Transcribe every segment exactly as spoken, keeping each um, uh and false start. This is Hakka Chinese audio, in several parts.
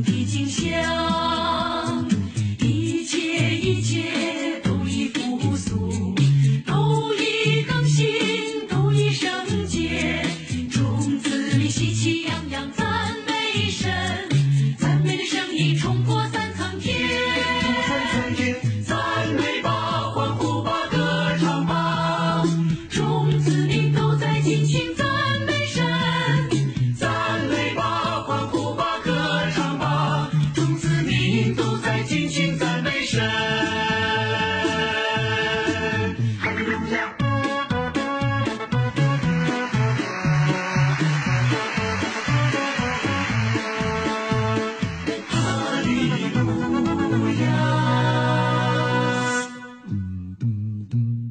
的景象，一切，一切都已复苏，都已更新，都已圣洁。众子民喜气洋洋赞美神，赞美的声音冲破三层天。赞美吧，欢呼吧，歌唱吧，众子民都在尽情赞美神。赞美吧，欢呼吧，歌唱吧，众子民都在尽情赞美神。哈利路亚！哈利路亚！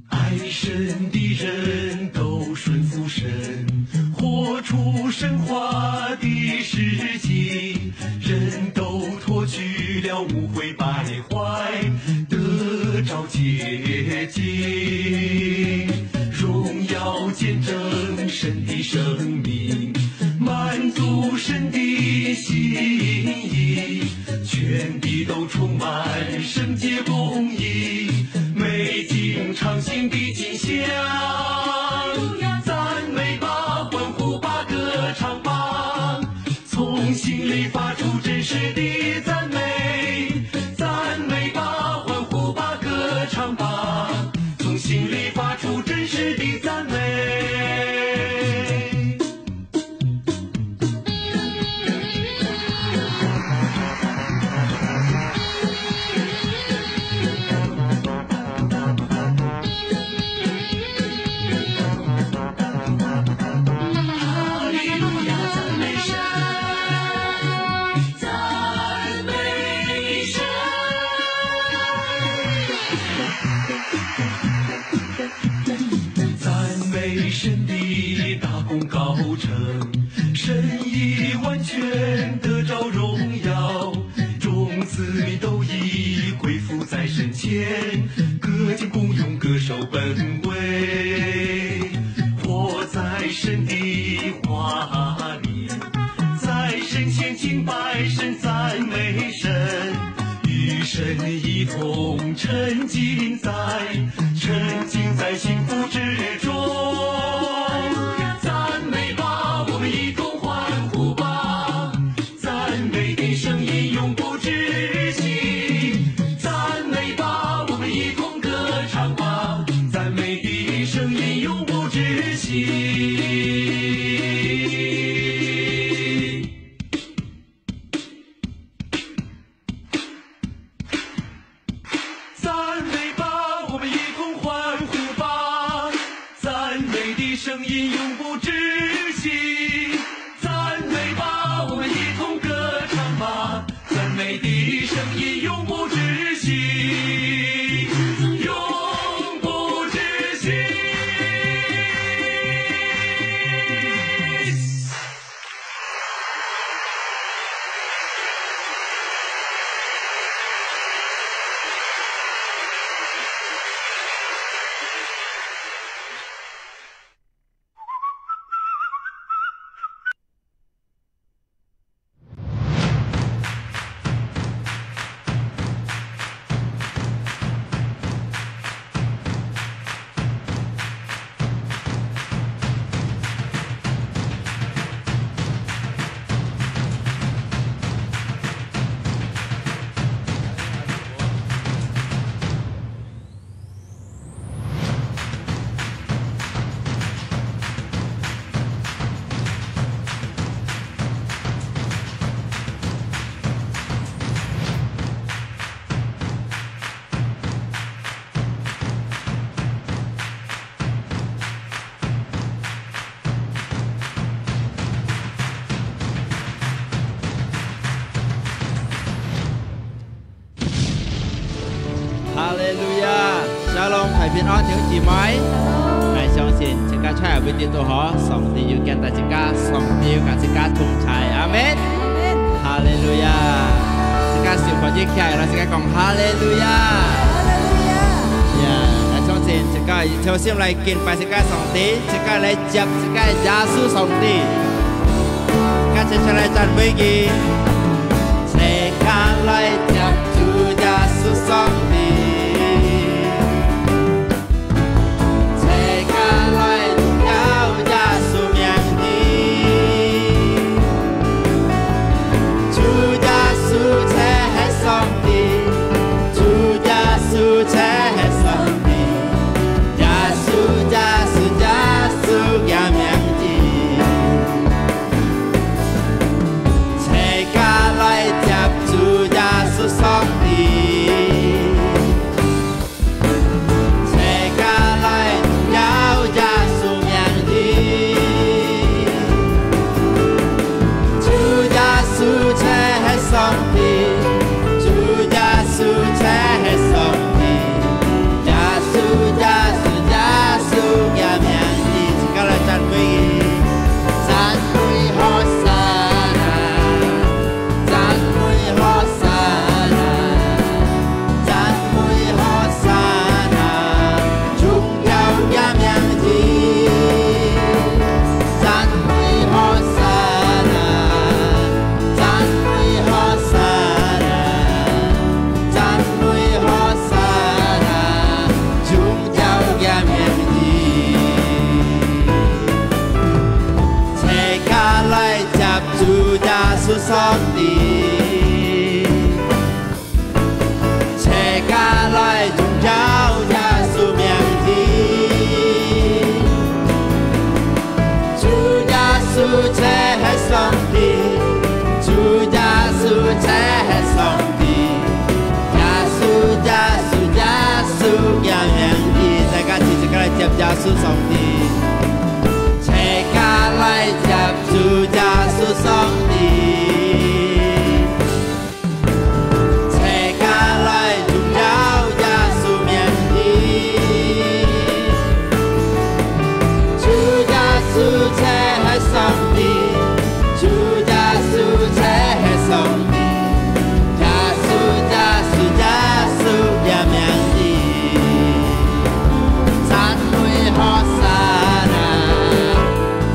爱神的人都顺服神，活出神话的实际。人都脱去了污秽败坏，得着洁净。荣耀见证神的生命，满足神的心意。全地都充满圣洁公义，美景常新的景象。赞美吧，欢呼吧，歌唱吧，从心里发出真实的赞美。赞美吧，欢呼吧，歌唱吧，从心里发出真实的赞美。哈利路亚，赞美神，赞美神。 赞美神的大功告成，神已完全得着荣耀，众子民都已归服在神前，各尽功用，各守本位，活在神的话里。 在神前敬拜神，赞美神，与神一同沉浸在，沉浸在幸福之中。赞美吧，我们一同欢呼吧，赞美的声音永不止息。赞美吧，我们一同歌唱吧，赞美的声音永不止息。 赞美吧，我们一同欢呼吧，赞美的声音永不止息。赞美吧，我们一同歌唱吧，赞美的声音永不止息，永不止息。 哈利路亞！Shalom，大家平安，弟兄姊妹。𠊎相信自家在位置都好，上帝有跟大家，上帝有跟自家同在。阿門。哈利路亞！自家手放一起來，同自家講哈利路亞！哈利路亞！呀，𠊎相信自家有條心來敬拜自家上帝，自家來接自家耶穌上帝。自家齊齊來讚美佢。上帝，齊家來榮耀耶穌名字。主耶穌就係上帝，主耶穌就係上帝，耶穌，耶穌，耶穌个名字。齊家齊齊來接耶穌上帝。 齊家來接主耶穌上帝，齊家來榮耀耶穌名字。主耶穌就係上帝，主耶穌就係上帝，耶穌，耶穌，耶穌个名字。 讚美和散那，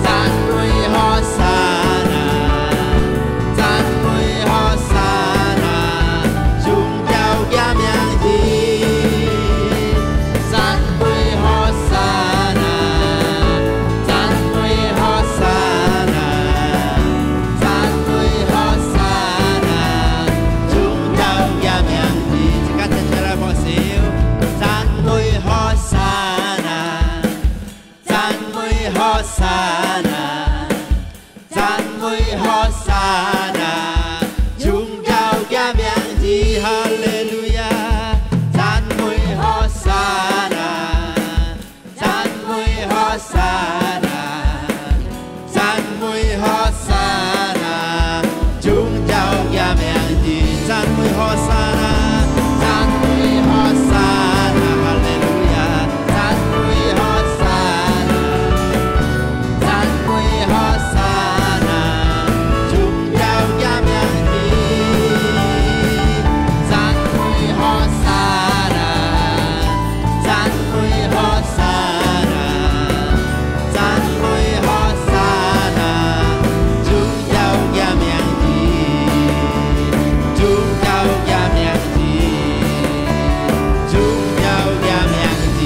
讚美和散那，讚美和散那，榮耀个名字。讚美和散那，讚美和散那，讚美和散那，榮耀个名字。齊家齊齊來拍手。 讚美和散那，讚美和散那，讚美和散那，榮耀个名字，哈利路亞！讚美和散那，讚美和散那， 讚美和散那，榮耀个名字。讚美和散那，讚美和散那，哈利路亞！讚美和散那，讚美和散那，榮耀个名字。讚美和散那，讚美和散那， 讚美和散那，榮耀个名字，榮耀个名字，榮耀个名字。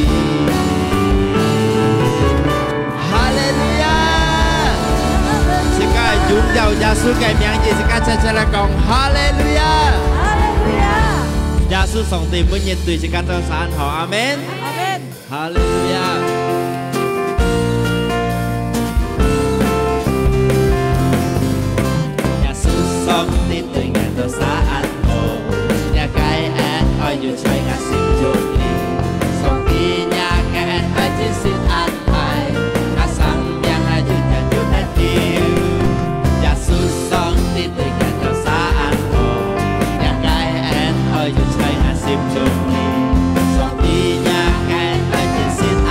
哈利路亞！齊家榮耀耶穌个名字，齊家齊齊來講，哈利路亞！哈利路亞！耶穌上帝每日對齊家做啥恁好，阿門。阿門。 哈利路亞！耶穌上帝對𠊎兜儕恁好，若个恩愛又在𠊎心中裡。上帝若个恩愛真實恁大，𠊎生命啊有天有得救。耶穌上帝對𠊎兜儕恁好，若个恩愛又在𠊎心中裡。上帝若个恩愛真實恁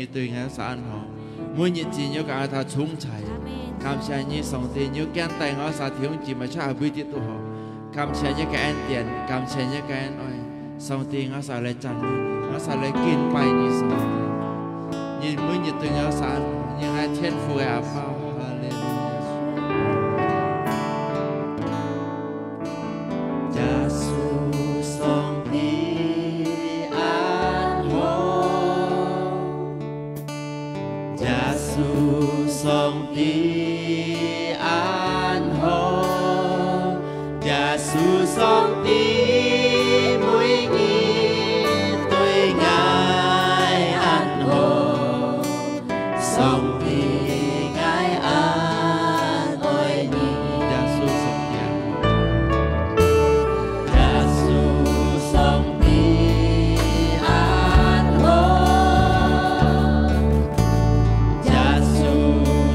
你對𠊎儕恁好，每日只有佮𠊎兜同在。阿們。感謝你，上帝，你有揀選𠊎儕弟兄姊妹在這位裡肚好。感謝你个恩典，感謝你个恩愛。上帝，𠊎儕來讚美你，𠊎儕來敬拜你，上帝。你每日對𠊎儕恁好，你係天父个阿爸。哈利路亞。 耶穌上帝恁好，耶穌上帝恁好，耶穌上帝每日對𠊎恁好。 上帝，𠊎恁愛你。耶穌上帝恁好。耶穌上帝恁好。耶穌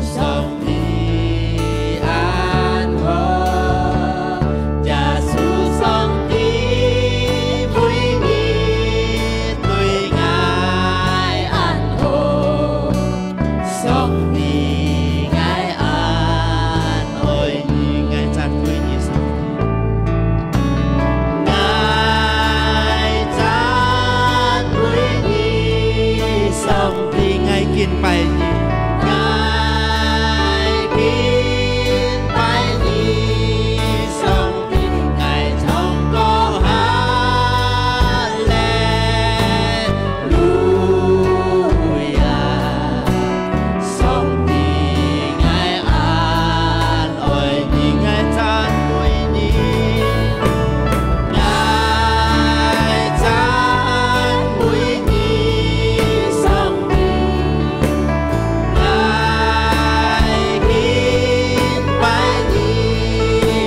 上帝恁好。耶穌上帝每日 對𠊎恁好，上帝，𠊎恁愛你，𠊎讚美你，上帝。𠊎讚美你，上帝，𠊎敬拜你，𠊎敬拜你，上 帝，𠊎唱歌哈利路亞。上帝，𠊎恁愛你，𠊎讚美你，𠊎讚美你，上帝。 𠊎敬拜你，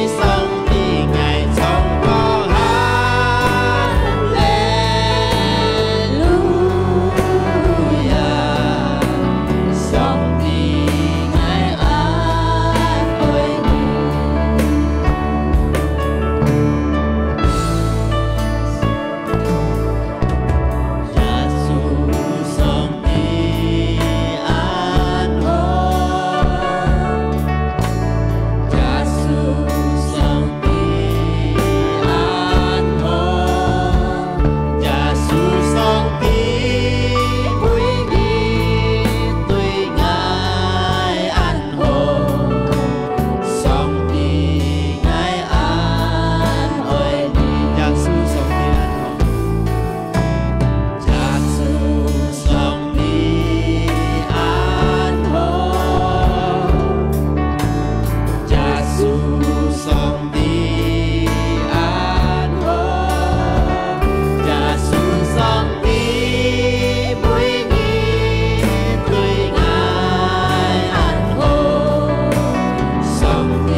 上帝，𠊎唱歌哈利路亞。上帝，𠊎恁愛你。 耶穌上帝恁好，耶穌上帝恁好，耶穌上帝每日對𠊎恁 好，上帝，𠊎恁愛你。耶穌上帝恁好。耶穌上帝恁好。耶穌上帝恁好。耶穌上 帝每日對𠊎恁好，上帝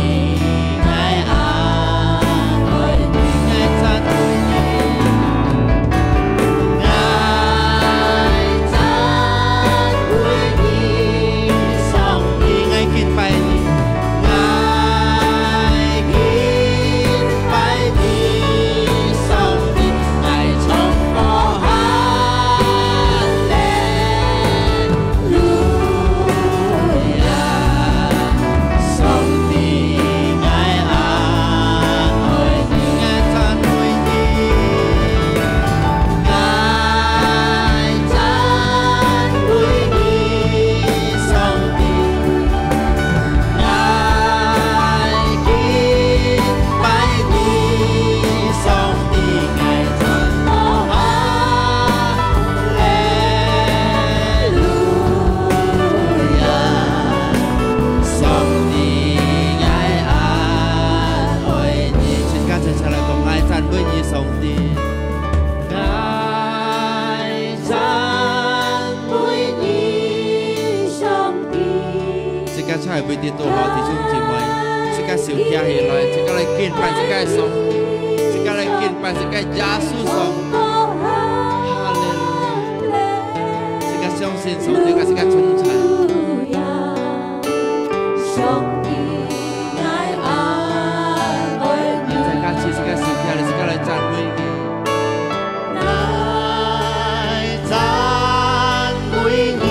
，𠊎恁愛你，𠊎讚美你，𠊎讚美你，上帝，𠊎敬拜你。 𠊎敬拜你，上帝，𠊎唱歌哈利路亞，上帝，𠊎恁愛你，𠊎讚美你。 𠊎讚美你，上帝，𠊎敬拜你，上帝，𠊎唱歌哈利路亞，上帝，𠊎恁愛你。自家齊齊來講，𠊎讚美你，上帝。 𠊎讚美你，上帝。自家在位裡肚好，弟兄姊妹，自家手擎起來，自家來敬拜自家个上帝，自家來敬拜自家个耶穌上帝。哈利路亞！自家相信上帝佮自家同在。 上帝，𠊎恁愛你。自家起，自家手擎起來，自家來讚美佢。𠊎讚美你，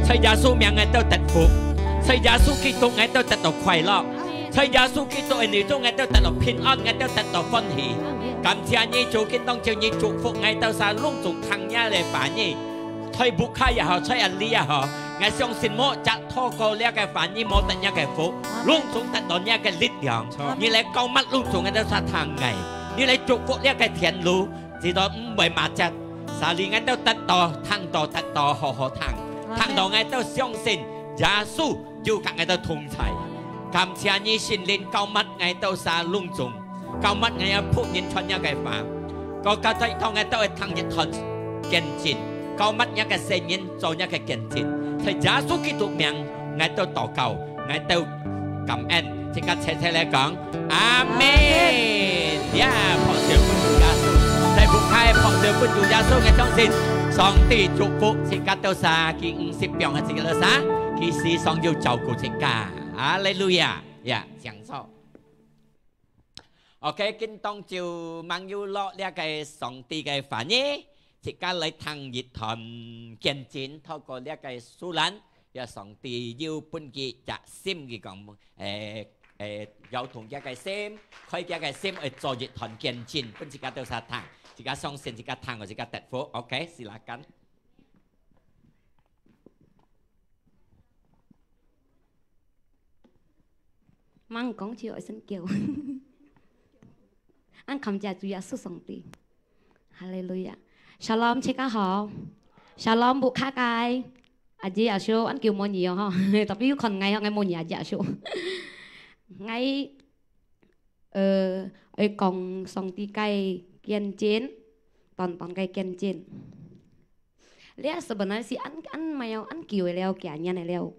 在耶穌名𠊎兜得福，在耶穌基督𠊎兜得到快樂，在耶穌基督个裡肚𠊎兜得到平安，𠊎兜得到歡喜。感謝你主，今當晝你祝福𠊎兜儕攏總聽若个話語，在屋下也好，在哪裡也好，𠊎相信無隻透過這个話語無得若个福，攏總得到若个力量。你來膏抹攏總𠊎兜儕聽个，你來祝福這个天路。 知道毋會麻折，所以𠊎兜得到，聽到得到好好聽，聽到𠊎兜相信耶穌有佮𠊎兜同在。感謝你聖靈膏抹𠊎兜儕攏總，膏抹𠊎个僕人傳若个話，更加在當𠊎兜會聽一段見證，膏抹若个細人做若个見證，在耶穌基督名𠊎兜禱告。 𠊎兜感恩，自家齊齊來講，阿門。呀，拍手分主耶穌，在屋下拍手分主耶穌，𠊎相信上帝祝福自家兜儕，佢毋識放下自家兜儕，佢時常有照顧自家。哈利路亞！呀，請坐。 OK，今當晝吂有落這个上帝个話語，自家來聽一段見證，透過這个素蘭，也上帝有分佢隻心，佢講，誒，誒，搖動佢个心，開佢个心，愛做一段見證，分自家兜儕聽，自家相信，自家聽，自家得福。OK，silakan。 吂講就愛先噭。恁感謝主耶穌上帝。哈利路亞。Shalom，大家好。Shalom，屋下个。阿姊阿叔，恁久無你哦吼。Tapi有看𠊎吼，𠊎無你阿姊阿叔。𠊎，呃，愛講上帝个見證，短短个見證。 這sebenarnya係恁，恁，無，恁久个了，幾年个了。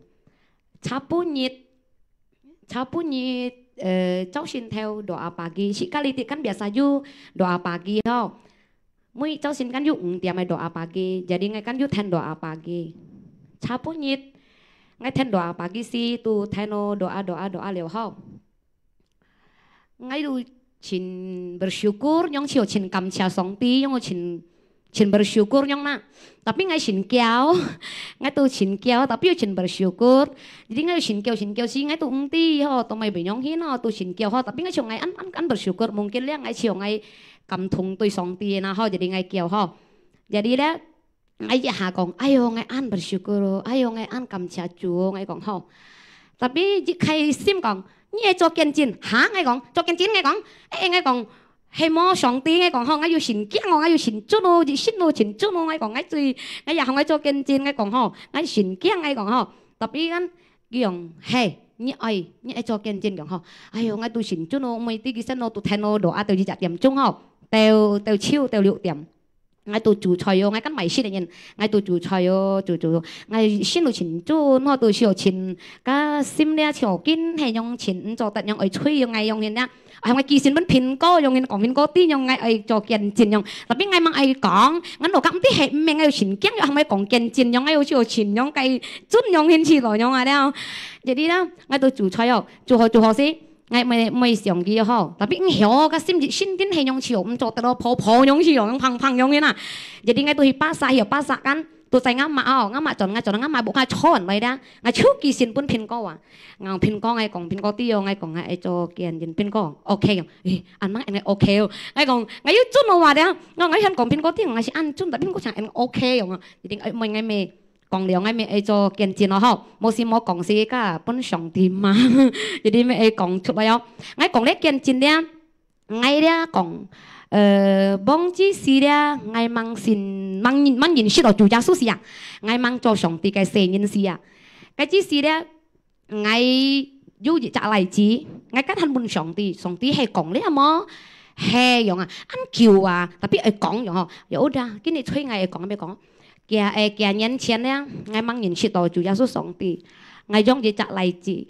Sabunnyi，sabunnyi，呃，朝晨頭doa pagi，係該裡底kan biasa有doa pagi吼。每朝晨kan有五點个doa pagi，jadi𠊎kan有聽doa pagi。Sabunnyi，𠊎聽doa pagi時，都聽到doa，doa，doa了吼。 𠊎都盡bersyukur，仰就盡感謝上帝，仰就盡，盡bersyukur仰哪。Tapi𠊎盡噭，𠊎都盡噭，tapi又盡bersyukur。Jadi𠊎盡噭，盡噭時，𠊎都毋知吼，都毋會仰形吼，都盡噭吼。Tapi𠊎就𠊎恁，恁，恁bersyukur，mungkin了𠊎就𠊎感動對上帝哪吼，jadi𠊎噭吼。Jadi了， 𠊎一下講，哎喲，𠊎恁bersyukur哦，哎喲，𠊎恁感謝主哦，𠊎講吼。Tapi一開心講，你愛做見證，哈？𠊎講，做見證，𠊎講，誒，𠊎講，係無上帝，𠊎講吼，𠊎有盡驚哦，𠊎有盡顫哦，一心哦，盡顫哦，𠊎講，𠊎最，𠊎也好，𠊎做見證，𠊎講吼，𠊎盡驚，𠊎講吼。Tapi kan，佢講，嘿，你愛，你愛做見證，講吼。哎喲，𠊎都盡顫哦，每日佢先哦，都聽哦，doa到一隻點鐘吼，到，到朝，到六點。 𠊎都煮菜哦，𠊎kan賣食个人，𠊎都煮菜哦，煮，煮，𠊎心都盡顫，吼，都想盡，个心了就緊，係仰盡，毋做得仰愛催，仰愛仰形啊。哎，𠊎寄信分蘋果，仰形講蘋果知，仰𠊎愛做見證仰。Tapi𠊎吂愛講，𠊎老家毋知係毋係，𠊎又盡驚，又還愛講見證仰，𠊎又就盡仰該顫仰形去咯，仰啊了。Jadi啦，𠊎都煮菜哦，煮好煮好勢， 𠊎毋會，毋會想佢吼，tapi毋曉哦，个心一心定係仰就毋做得咯，泡泡仰就仰，嘭嘭仰个啦。Jadi𠊎都去巴沙，去巴沙kan，都在吾媽哦，吾媽轉，𠊎轉吾媽屋下坐來了，𠊎就寄信分蘋果啊。𠊎蘋果，𠊎講蘋果知哦，𠊎講𠊎愛做見證，蘋果OK哦，誒，恁樣𠊎OK哦。𠊎講，𠊎又顫哦話了，𠊎，𠊎想講蘋果知，𠊎係恁顫，tapi蘋果想𠊎OK哦。Jadi𠊎問𠊎姆， 講了，𠊎姆愛做見證咯吼，無事無講事，該分上帝罵，一定愛講出來哦。𠊎講了見證了，𠊎了講，呃，忘記時了，𠊎吂信，吂認，吂認識到主耶穌時啊，𠊎吂做上帝个細人時啊，該之時了， 𠊎有一隻倈子，𠊎kan還問上帝，上帝係講了無？係仰啊，恁久啊，tapi愛講仰吼，ya udah，今日催𠊎愛講，愛講。幾，誒，幾年前呢，𠊎吂認識到主耶穌上帝，𠊎養一隻倈子。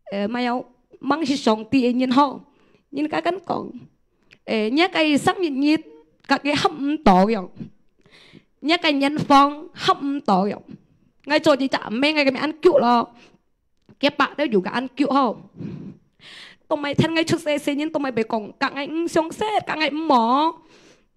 呃，麼个，吂係上帝个人吼，人家kan講，誒，若个生日日，佮佢合毋到樣，若个年份合毋到樣。𠊎做一隻阿姆，𠊎个面恁久咯，佢爸都有个恁久吼。都毋係聽𠊎出世，細人都毋係被講，佮𠊎毋相識，佮𠊎毋摸。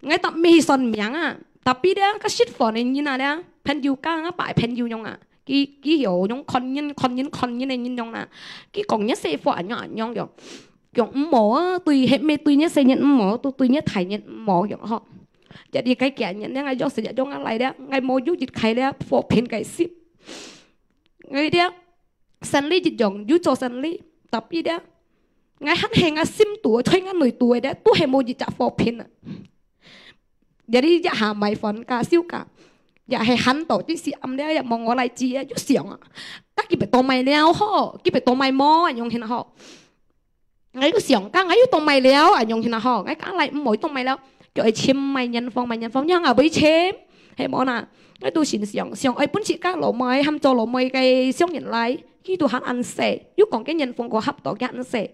𠊎搭姆去算命啊， Tapi咧，該食飯个人啊咧，朋友間啊，擺朋友樣啊，佢佢曉用看人看人看人个人樣啊，佢講一些話恁樣恁樣樣，講毋好啊，對，係咩對一些人毋好，都對一大人毋好樣吼。Jadi該幾日咧，𠊎有時也用啊來咧，𠊎無有一開咧，和平个心。𠊎咧，生理一樣有做生理，tapi咧，𠊎還係𠊎心肚，在𠊎內肚个咧，都係無一隻和平啊。Jadi一下買飯加燒價，也係喊到啲時暗了，也無我來煮啊，又想啊，該佢別多買了吼，佢別多買無，恁樣形吼。 𠊎又想，該𠊎又當買了，恁樣形啊吼，𠊎講來毋好當買了，叫佢尋買年貨，買年貨，你看𠊎會尋，係無啦？𠊎都心想，想愛分自家老妹，喊做老妹个商人來，佢都還恁細，又講个年貨過合到佢恁細，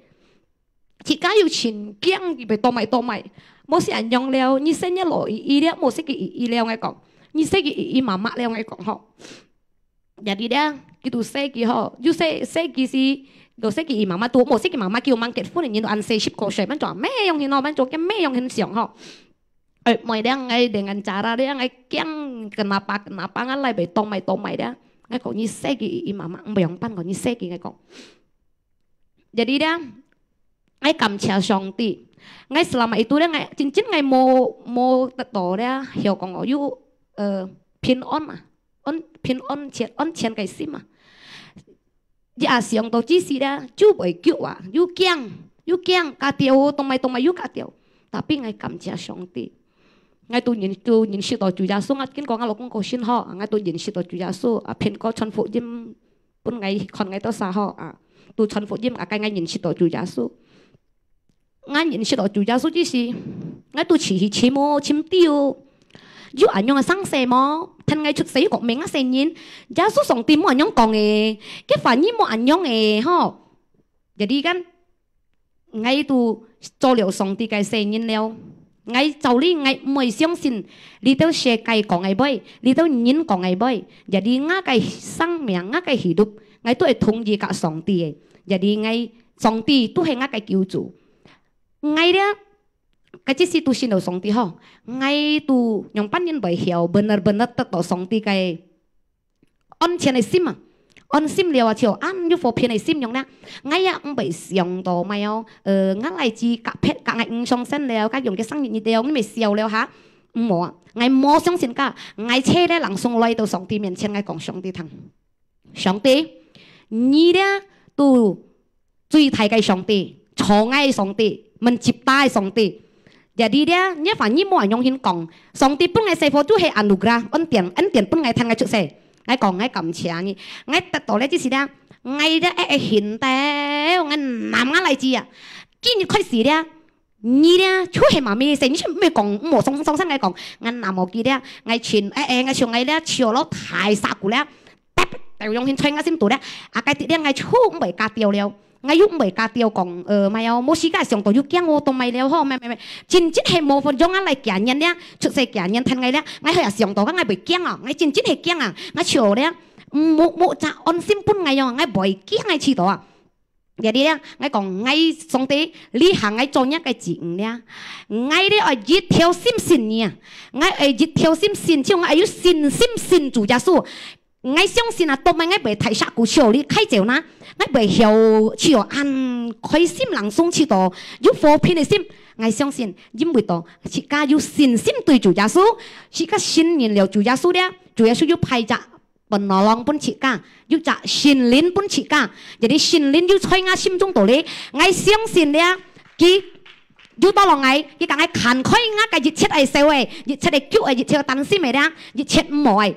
自家又盡驚，佢會當買當買，無識恁樣了，你細人老姨姨了，無識佢姨姨了，𠊎講，你識佢姨姨媽媽了，𠊎講吼。 Jadi咧，佢都細佢吼，又細細佢時，都細佢姨媽媽都，無識佢媽媽叫吂結婚个人都恁細十過歲，吂做咩樣形咯，吂做个咩樣形想吼。哎，每當𠊎dengan cara咧，𠊎驚kenapa kenapa，𠊎來會當買當買咧。𠊎講你識佢姨媽媽，毋會樣般講你識佢，𠊎講。 Jadi咧，𠊎感謝上帝。𠊎selama itu咧，𠊎真真𠊎無無得到咧，曉講哦，有呃平安啊，安平安全安全个心啊。一下想到之時咧，就會急啊，又驚又驚，加掉，當買當買又加掉。Tapi𠊎感謝上帝。 𠊎都認都認識到主耶穌，𠊎經過𠊎老公過身吼，𠊎都認識到主耶穌，啊，騙過傳福音，分𠊎看𠊎到啥吼啊，都傳福音，啊，該𠊎認識到主耶穌。𠊎認識到主耶穌之時，𠊎都自己尋哦，尋到哦，有恁樣个生死無？聽𠊎出世又講明啊，細人，耶穌上帝無恁樣講个，个話語無恁樣个吼。Jadi kan， 𠊎都做了上帝个細人了。𠊎照理𠊎毋會相信，這兜世界講个話，這兜人講个話。Jadi𠊎个生命，𠊎个hidup，𠊎都會同意佮上帝个。Jadi𠊎上帝都係𠊎个救主。𠊎咧，該即時都信了上帝吼，𠊎都仰般人會曉benar-benar得到上帝个 安全个心啊，安心了啊，就恁有和平个心樣呢。𠊎也毋會想到麼哦，呃，𠊎來自甲撇甲𠊎毋相信了，甲用个生日日了，你咪笑了哈。毋好啊，𠊎無相信个，𠊎切咧langsung來到上帝面前，𠊎講上帝聽，上帝，你咧都 最大个上帝，慈愛个上帝，mencipta个上帝。Jadi咧，你反而無恁樣形講，上帝分𠊎細伙就係anugerah，恩典，恩典分𠊎聽𠊎出世。𠊎講，𠊎感謝你，𠊎得到咧，即時咧，𠊎咧愛愛現代，𠊎男啊來自啊。今日開始咧，你咧就係媽咪，細人就毋會講，毋好傷傷心𠊎講，𠊎男無記咧，𠊎全，誒誒，𠊎像𠊎咧，笑到大沙鼓咧。 掉用心在𠊎心肚咧，啊，該滴咧，𠊎就毋會加掉了。𠊎又毋會加掉講，呃，麼哦，無時間想到又驚哦，當買了吼，咩咩咩，真真係無分鐘啊來幾年咧，出世幾年聽𠊎咧，𠊎係想到，𠊎會驚啊，𠊎真真係驚啊，𠊎笑咧，無無隻安心分𠊎用，𠊎會驚𠊎試到啊。Jadi咧，𠊎講，𠊎上帝，你喊𠊎做若个子女咧，𠊎咧愛一條心信你啊，𠊎愛一條心信，就𠊎愛有信心信主耶穌。 𠊎相信啊，到尾𠊎會大石鼓笑你開走啦，𠊎會曉笑恁開心，langsung試到有和平个心。𠊎相信，因為到自家有信心對主耶穌，自家信任了主耶穌咧，主耶穌有派隻penolong分自家，有隻聖靈分自家，jadi聖靈有在𠊎心中肚咧，𠊎相信咧，佢 有tolong𠊎，佢講𠊎看開𠊎个一切个愁个，一切个憂个，一切个擔心个咧，一切毋好个。𠊎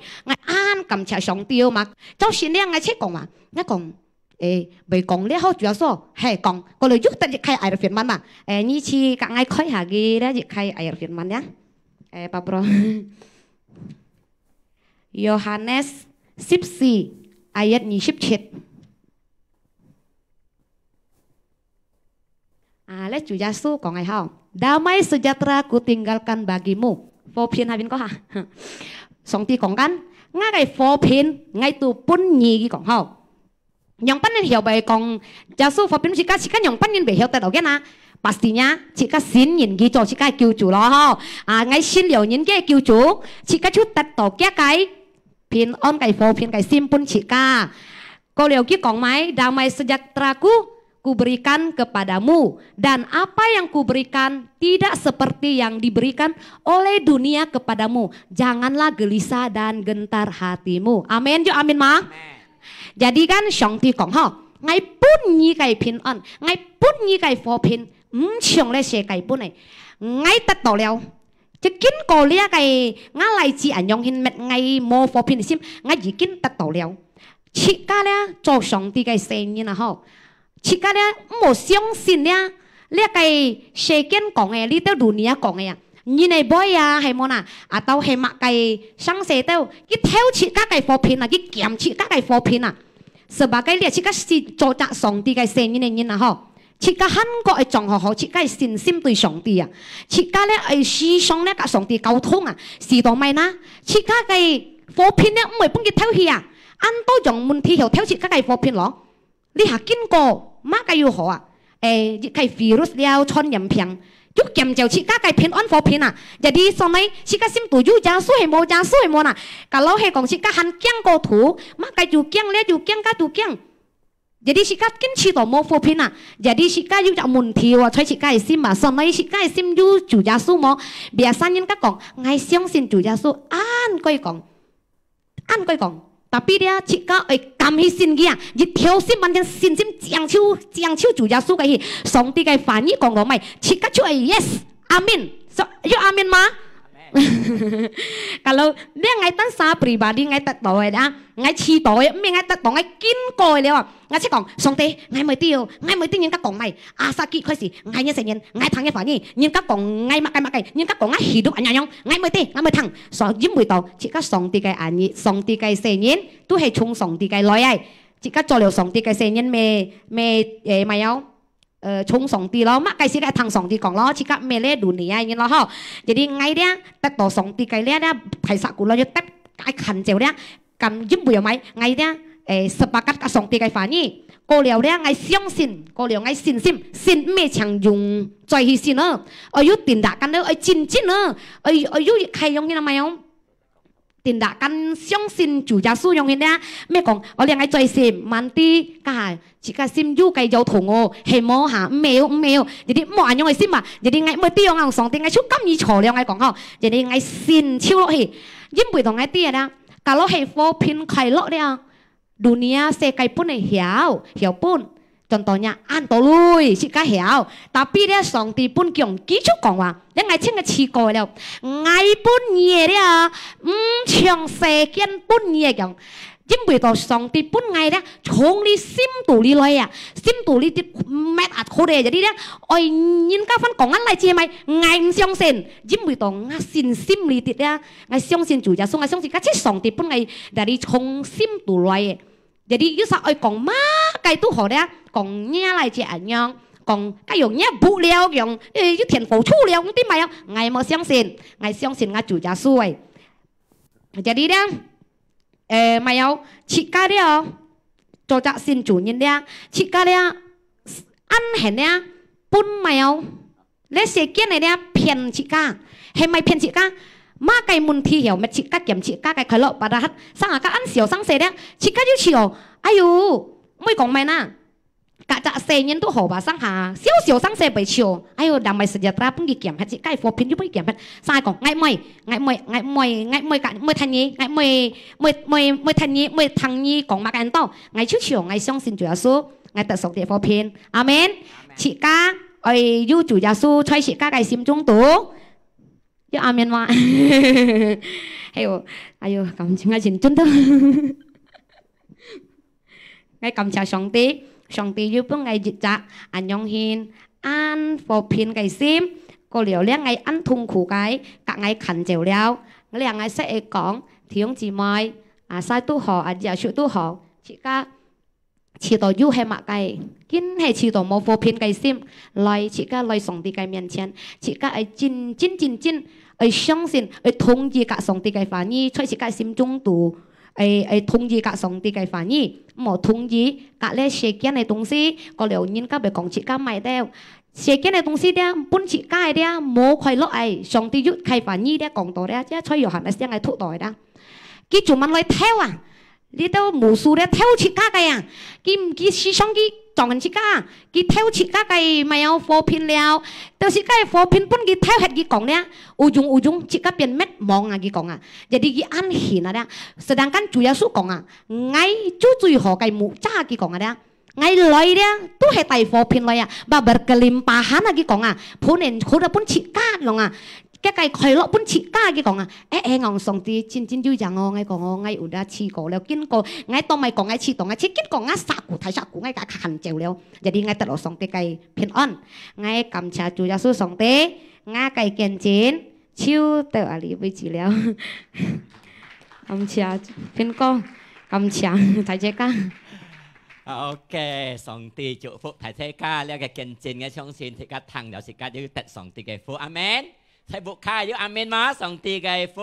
恁感謝上帝哦嘛。早先咧，𠊎切講嘛，𠊎講，誒，會講咧好，主耶穌，係講，過來又得一開air firman嘛。誒，你去甲𠊎開下佢咧，一開air firman咧。誒，Pak Bro。Yohanes十四ayat二十七。 啊，咧主耶穌講个吼，Damai sejahtera kutinggalkan bagimu。和平下面講下，上帝講緊，𠊎个和平，𠊎都分你，佢講吼。仰般人曉會講，耶穌和平自家，自家仰般人會曉得到个啊？ Pastinya，自家信認佢做自家个救主咯，吼。啊，𠊎信了人个救主，自家就得到佢个平安个和平个心分自家。過了佢講mai，damai sejahtera-Ku, Ku berikan kepadamu, dan apa yang Ku berikan tidak seperti yang diberikan oleh dunia kepadamu. Janganlah gelisah dan gentar hatimu. Amin，就amin嘛。Jadi kan上帝講吼，𠊎分你个平安，𠊎分你个和平，毋像這世界分个，𠊎得到了。就經過這个，𠊎來自恁樣形，搣𠊎無和平个心，𠊎已經得到了。自家咧做上帝个細人啊吼，自家咧毋好相信咧，這个世間講个，這兜dunia講个啊，人个背啊，係無哪？Atau係麼个上世兜，佢偷自家个和平啊，佢撿自家个和平啊。Sebagai這自家係做隻上帝个細人个人啊吼，自家還過愛掌好好自家个信心對上帝啊，自家咧愛時常咧佮上帝溝通啊，使到mai哪，自家个和平咧毋會分佢偷去啊，恁多樣問題曉偷自家个和平咯。 這下經過，麼个又好啊？誒，一个virus了，傳染病，就減少自家个平安和平啊。Jadi，所以自家心肚有耶穌係無，耶穌係無哪？Kalau係講自家還驚過頭，麼个又驚，這又驚，該又驚。Jadi自家堅持到無和平啊。Jadi自家有隻問題哦，在自家个心嘛，所以自家个心有主耶穌無？Biasa人家講，𠊎相信主耶穌，恁該講。 恁該講，tapi咧，自家愛敢去信佢啊！一條心完全信心，正手，正手主耶穌个去。上帝个話語講到mai，自家就愛yes，阿門。So，有阿門嗎？Kalau咧，𠊎單儕pribadi，𠊎得到个啦，𠊎試到个，毋係𠊎得到，𠊎經過个了啊。 𠊎就講，上帝，𠊎毋會知哦，𠊎毋會知人家講mai。Asal佢開始，𠊎个細人，𠊎聽个話語，人家講𠊎麼个麼个，人家講𠊎hidup恁樣，𠊎毋會知，𠊎毋會聽。所以因為到自家上帝个兒女，上帝个細人，都係從上帝个來个。自家做了上帝个細人，乜，乜，誒，乜要，呃，從上帝咯，麼个時節聽上帝講咯，自家毋係這dunia个人咯吼。Jadi𠊎咧，得到上帝个咧，咧，大石鼓咯，要得，該看照咧， 敢因為有mai，𠊎咧，誒，sepakat佮上帝个話語，過了咧，𠊎相信，過了𠊎信心，信毋係淨用嘴去信哦，愛有tindakan哦，愛真真哦，愛，愛有開用个嘛喲。Tindakan相信主耶穌用个咧，毋係講，哦，這𠊎嘴信，mandi，該下，自家心有个搖動哦，係無哈？毋係哦，毋係哦。Jadi，莫恁樣个心嘛。Jadi，𠊎毋會知哦，𠊎上帝，𠊎就甘願坐了，𠊎講吼。Jadi，𠊎信就落去，因為到𠊎知个啦。 Kalau係和平快樂了，dunia世界分个曉，曉分，contohnya恁多鐳，自家曉。Tapi咧，上帝分講，佢就講話，這𠊎親个試過了，𠊎分你个了，毋像世間分你个講。因為到上帝分𠊎咧，從你心肚裡來啊，心肚裡啲乜啊好个，jadi咧，愛人家番講恁來接mai，𠊎毋相信，因為到𠊎信心裡啲咧， 𠊎相信主耶穌，𠊎相信，該係上帝分𠊎dari從心肚來个。Jadi，有時愛講麼个都好咧，講若來就恁樣，講該用若不了，用，誒，有天火出了，毋知麼樣，𠊎無相信，𠊎相信𠊎主耶穌个。Jadi咧，誒，麼樣，自家了，做隻信主人了，自家了，恁樣咧，分麼樣， 這世間个咧騙自家，係毋係騙自家？麼个問題曉搣自家，減自家个快樂，padahal生下个恁小生死咧，自家就笑，哎喲，毋會講麼个哪。Kacak細人都好吧，生下小小生死被笑，哎喲，damai sejahtera分佢減忒，自家个和平又分佢減忒。生下講，𠊎毋愛，𠊎毋愛，𠊎毋愛，𠊎毋愛，𠊎毋愛聽你，𠊎毋愛，毋愛，毋愛，毋愛聽你，毋愛聽你講麼个恁多，𠊎就笑，𠊎相信主耶穌，𠊎得上帝和平。阿門。自家 愛有主耶穌在自家个心中肚。有阿門嗎？哎喲，哎喲，感謝𠊎真真的。𠊎感謝上帝，上帝有分𠊎一隻恁樣形，恁和平个心，過了了𠊎恁痛苦个，佮𠊎牽走了。𠊎這𠊎識會講，弟兄姊妹，阿細都好，阿姐叔都好，自家 試著有係麼个，緊係試著無和平个心，來自家來上帝个面前，自家愛真真真真愛相信，愛同意佮上帝个話語，在自家心中肚，愛，愛同意佮上帝个話語，毋好同意佮這世間个東西，過了人家會講自家毋著。世間个東西這，分自家个這，無快樂个，上帝有个話語這講到這，這在約翰个聲个讀到个這。佢就問來偷啊，這兜無數這偷自家个啊，佢，佢時常佢撞人自家，佢偷自家个麼个貨品了，到時个貨品分佢偷忒佢講這，ujung-ujung自家變滅亡啊，佢講啊。Jadi佢恁恨啊這。Sedangkan主耶穌講啊，𠊎就最好个木架，佢講啊這。𠊎來這，都係帶貨品來啊，ba berkelimpahan啊，佢講啊，分人好得分自家弄啊，个个快樂分自家，佢講啊。誒誒，𠊎上帝真真有影哦，𠊎講哦，𠊎有這試過了，經過，𠊎當毋係講𠊎試到𠊎試，經過𠊎saku大saku，𠊎佮佢喊走了，jadi𠊎得到上帝个平安。𠊎感謝主耶穌上帝，𠊎个見證 就到這位為止了。感謝平哥，感謝大自家。OK，上帝祝福大自家，這个見證个相信自家聽了，自家就得上帝个福。阿門。在屋下有阿門嗎？上帝个福。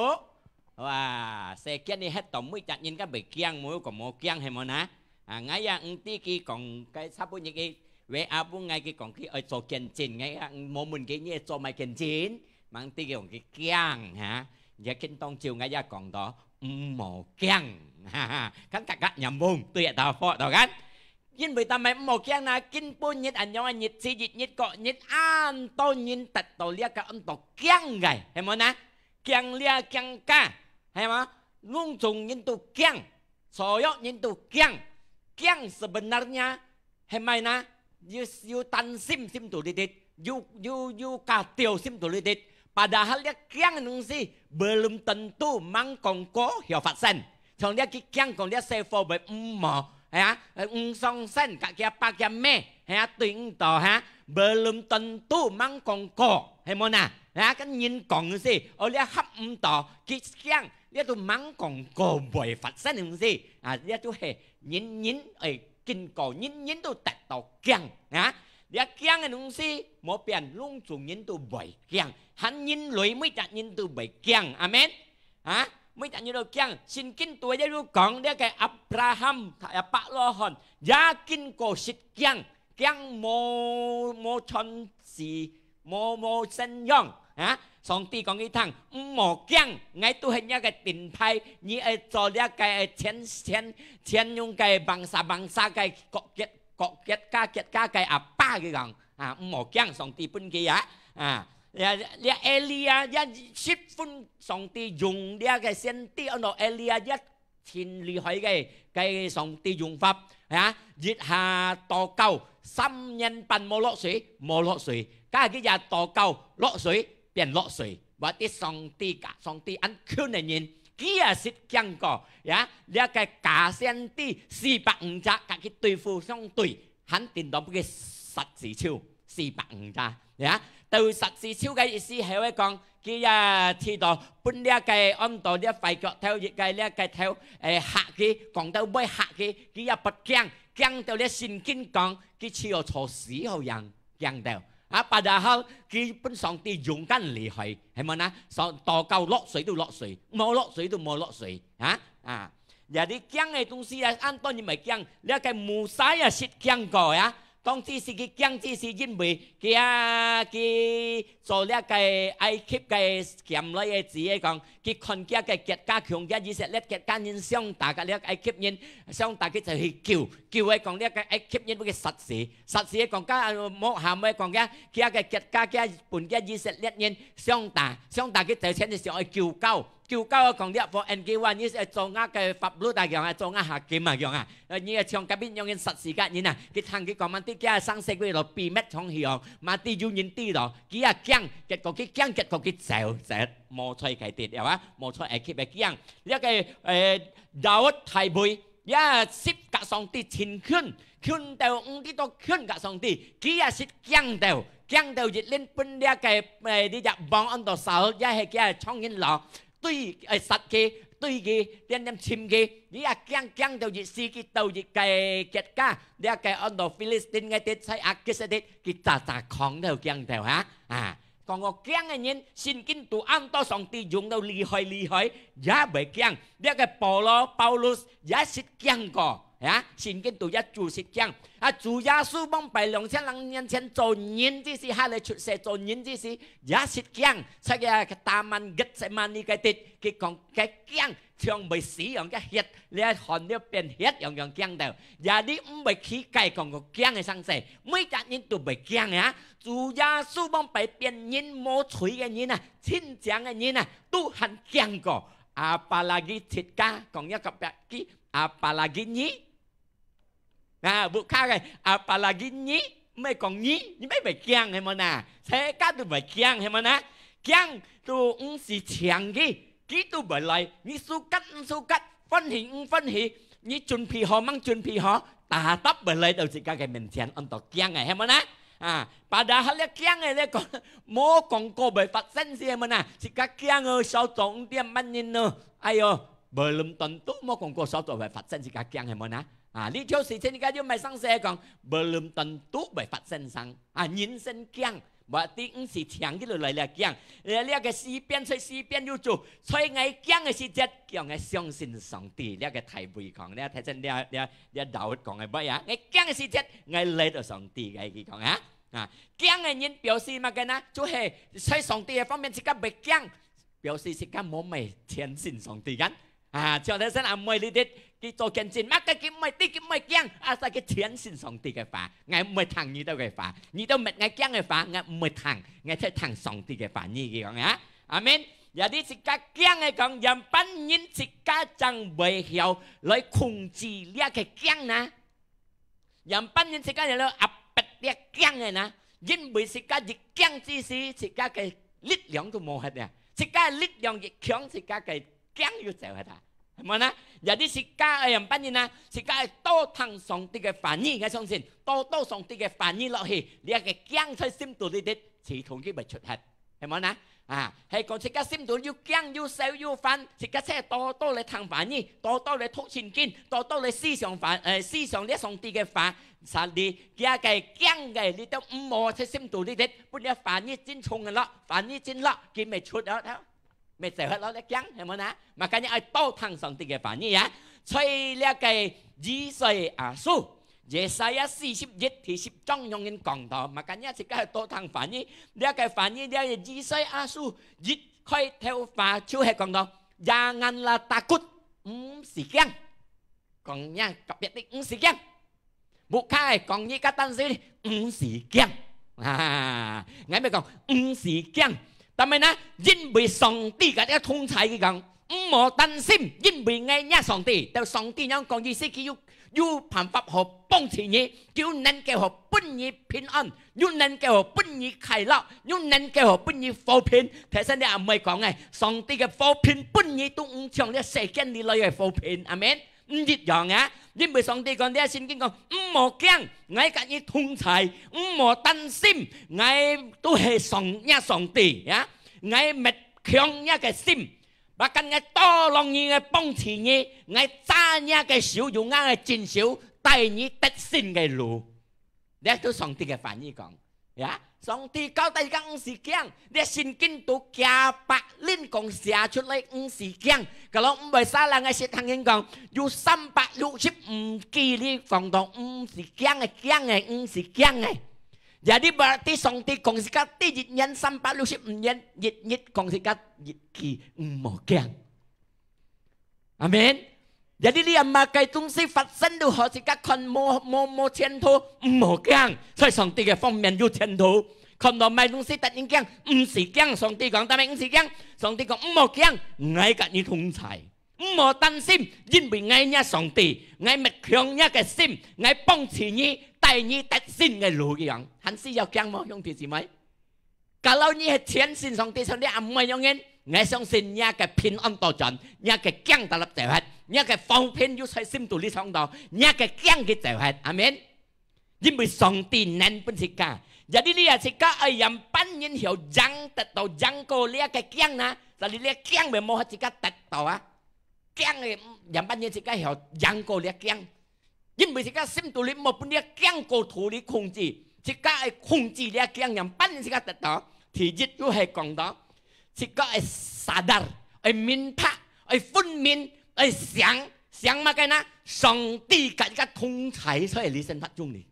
哇，世間裡歇到每隻人个會驚，無講無驚，係無呢？啊，𠊎也毋知佢講个差不多个話，阿母𠊎佢講佢愛做見證，𠊎也無問佢你愛做麼見證。 吂知佢講佢驚哈，也經當久𠊎也講到，毋好驚，哈哈，kan kakak nyambung，對啊，大伙，到kan？因為但係毋好驚啦，今晡日恁樣个日子，日日過日，恁多人得到這个恁多驚个，係無呢？驚這驚該，係無？攏總人都驚，所有人都驚，驚sebenarnya 係無呢？有，有擔心心肚裡底，有，有，有kacau心肚裡底。Padahal這驚个東西belum tentu mangkongko曉發生。像這佢驚講這細貨會毋好，係啊，毋上身，佮佢爸佢姆，係啊，對毋到哈，belum tentu mangkongko，係無呢？係啊，跟人講个時，哦，這合毋到，佢驚，這都mangkongko會發生个東西，啊，這都係人人會 經過，人人都得到驚啊！這驚个東西無變，攏總人都會驚，還人類每隻人都會驚，阿門。啊，每隻人都驚。聖經都也有講，這个Abraham、亞伯拉罕也經過食驚，驚無，無喘息， 無，無信仰，啊！上帝講佢聽，毋好驚，𠊎都係若个頂牌，你愛做這个全，全，全用个bangsa-bangsa个國家，國家，國家个阿爸，佢講，啊，毋好驚，上帝分佢啊，啊，這，這Elia，這十分上帝用這个先知，安到Elia，這 盡厲害个，个上帝用法，啊，一下禱告，三年半無落水，無落水，加佢也禱告，落水，變落水。Berarti上帝佮上帝恁近个人，佢也識驚過，啊，這个假先知四百五隻，佮佢對付相對，還頂多分佢殺死手。 四百五隻，呀，到殺死手个意思係會講，佢也試著分這个安到這壞腳頭，一个這个頭，誒，嚇佢，講到尾嚇佢，佢也發驚，驚到這聖經講，佢只有坐死好樣，驚到。啊，padahal佢分上帝勇敢厲害，係無呢？上，禱告落水都落水，無落水都無落水，啊，啊。 Jadi驚个東西啊，恁多人會驚，這个Musa也識驚過呀。當時時佢驚，只係因為佢啊，佢做這个埃及个鹹來个子个講，佢看佢个國家，佢个以色列國家人相打，佮這个埃及人相打，佢就去救，救个講這个埃及人分佢殺死，殺死个講，該無喊个講佢，佢个國家，佢分佢以色列人相打，相打佢就前就想愛救救。 救救講這个，你係做𠊎个法律啊，樣啊，做𠊎hakim啊，樣啊。你係像該邊樣人殺死个人啊，佢聽佢講嘛，知佢生死佢落秘密藏起哦，嘛知有人知咯，佢也驚，結果佢驚，結果佢走，走，無在該地了啊，無在埃及个驚。這个，誒，Daud大衛，也識佮上帝親近，近到毋知道近佮上帝，佢也識驚到，驚到一輪分這个，誒，這隻王安到Saul，也係佢个長人咯。 對，誒，殺佢，對佢，點點尋佢，佢也驚，驚到一時，佢到一个國家，這个安到Filistin个地，在Akis个地，佢扎扎囥到驚到哈，啊，講過驚个人，聖經肚恁多上帝用到厲害厲害，也毋會驚。這个保羅、Paulus也識驚過，呀，聖經肚也就識驚。啊，主耶穌往擺兩千零年前做人之時，還來出世做人之時，也識驚。在該个Taman Getsemani个地，佢講个驚，像會死樣个血，這汗了變血樣樣驚到。也你毋會奇怪講過驚个聲勢，每隻人都會驚呀。主耶穌往擺變人無罪个人啊，親情个人啊，都還驚過。Apalagi自家，講一個別句，apalagi你。啊，屋下个，apalagi你，毋係講你，你毋會驚，係無呐？自家都毋會驚，係無呐？驚都毋使請佢，佢都毋會來，你suka毋suka，歡喜毋歡喜，你準備好吂準備好，tetap會來到自家个面前，安到驚个，係無呐？啊，padahal這驚个咧講，無講過會發生事，係無呐？自家驚哦，少做五點半人哦，哎喲，belum tentu無講過少做會發生，自家驚，係無呐？啊，你就係自家又毋使講，belum tentu會發生啥。啊，人生驚，無一定毋使請佢來了驚。這，這个詩篇，在詩篇有做，在𠊎驚个時節，叫𠊎相信上帝。這个大衛講，這頭先這，這，這Daud講个，毋係啊，𠊎驚个時節，𠊎來到上帝个，佢講啊。啊，驚个人表示麼个呢？就係在上帝个方面，自家毋會驚，表示自家無乜相信上帝kan。啊，像頭先阿妹這兜，佢做見證，麼个佢毋會知，佢毋會驚，asal佢相信上帝个話，𠊎毋會聽你兜个話，你兜搣𠊎驚个話，𠊎毋會聽，𠊎忒聽上帝个話語，佢講啊。阿們。Jadi自家驚个講，樣般人自家正會曉來控制這个驚呢？樣般人自家有了壓迫這驚个呢？因為自家一驚之時，自家个力量都無忒了。自家个力量一強，自家个驚又走忒啊，係無呢？Jadi自家愛樣般人啊，自家愛多聽上帝个話語，𠊎相信多多上帝个話語落去，這个驚在心肚裡底，自動佢會出忒。 係無呢？啊，係講自家心肚又驚又愁又煩，自家就多多來聽話語，多多來讀聖經，多多來思想話，呃，思想這上帝个話。Jadi佢个驚个，你兜毋好在心肚裡底，分這話語真重个咯，話語真落，佢乜出了，乜走忒了，這驚，係無呢？Makanya愛多聽上帝个話語啊。所以這个以賽亞書 Yesaya四十一第十章樣人講到，makanya自家愛多聽話語。這个話語，這个以賽亞書一開頭話就係講到，Janganlah takut，毋使驚。講若隔壁个，毋使驚。Bukan講你个單身，毋使驚。啊，𠊎乜講，毋使驚。但係呢，因為上帝个這同在，佢講，毋好擔心，因為𠊎若上帝。到上帝樣講意思，佢有 有辦法好幫助你，佢有能夠好分你平安，有能夠好分你快樂，有能夠好分你和平。頭先你阿妹講个，上帝个和平分你都毋像這世間裡來个和平。阿們。毋一樣啊，因為上帝講，這聖經講，毋好驚，𠊎佮你同在，毋好擔心，𠊎都係上，若上帝啊，𠊎乜強若个心。 Bahkan𠊎tolong你，𠊎幫助你，𠊎揸若个手，用𠊎个正手，帶你得勝个路。這都上帝个話語講，呀，上帝交代講毋使驚，這聖經都幾百輪講寫出來毋使驚。Kalau毋會salah，𠊎識聽人講，有三百六十五句你講到毋使驚个，驚个，毋使驚个。Jadi berarti上帝講自家第一年三百六十五年，日日講自家一 句，毋好驚。阿們。Jadi你有麼个東西發生都好，自家看無，無，無前途，毋好驚。在上帝个方面有前途。看到麼个東西突然驚，毋使驚。上帝講，但係毋使驚。上帝講，毋好驚，𠊎佮你同在。毋好擔心，因為𠊎若上帝，𠊎乜強若个心，𠊎幫助你，帶你得勝个路一樣。還需要驚無，兄弟姊妹？ Kalau你係全信上帝，像你阿妹樣人，𠊎相信若个平安到轉，若个驚得立走忒，若个和平有在心肚裡唱到，若个驚佢走忒。阿們。因為上帝能分自家，jadi你也自家愛樣般人曉贏得到，贏過這个驚啊，jadi這个驚會無法自家得到啊。驚个，樣般人自家曉贏過這驚。 因為自家心肚裡無分這驚過頭裡控制，自家愛控制這驚，樣般自家得到。第一就係講到，自家愛sadar，愛明白，愛分明，愛想，想麼个呢？上帝佮自家同在，所以你生活中呢，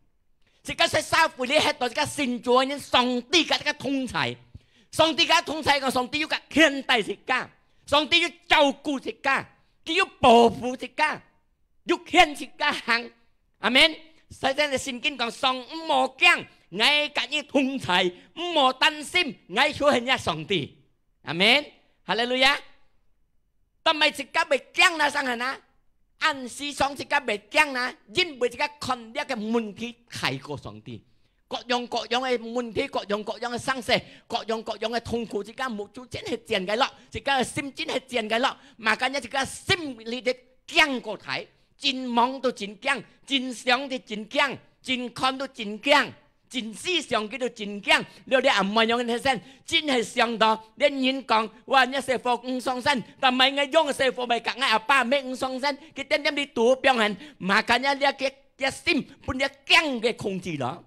自家在社會裡歇到自家信主个人，上帝佮自家同在。上帝佮同在，講上帝有佮牽帶自家，上帝有照顧自家，佢有保護自家。 有牽自家行。阿門。所以聖經講，上毋好驚，𠊎佮你同在，毋好擔心，𠊎就係若上帝。阿門。哈利路亞。但係自家會驚啦，生還啊？恁時常自家會驚啦，因為自家看這个問題大過上帝。 各樣各樣个問題，各樣各樣个生事，各樣各樣个痛苦，自家目珠真係見个落，自家个心真係見个落。Makanya自家心裡个驚過大，真望都真驚，真想都真驚，真看都真驚，真思想佢都真驚。了了啊，麼樣个先，真係想到，連人講，哇，若細貨毋上身，但係𠊎養个細貨，𠊎佮𠊎阿爸乜毋上身，佢點點你肚放行。Makanya這个 這心分這驚个控制了。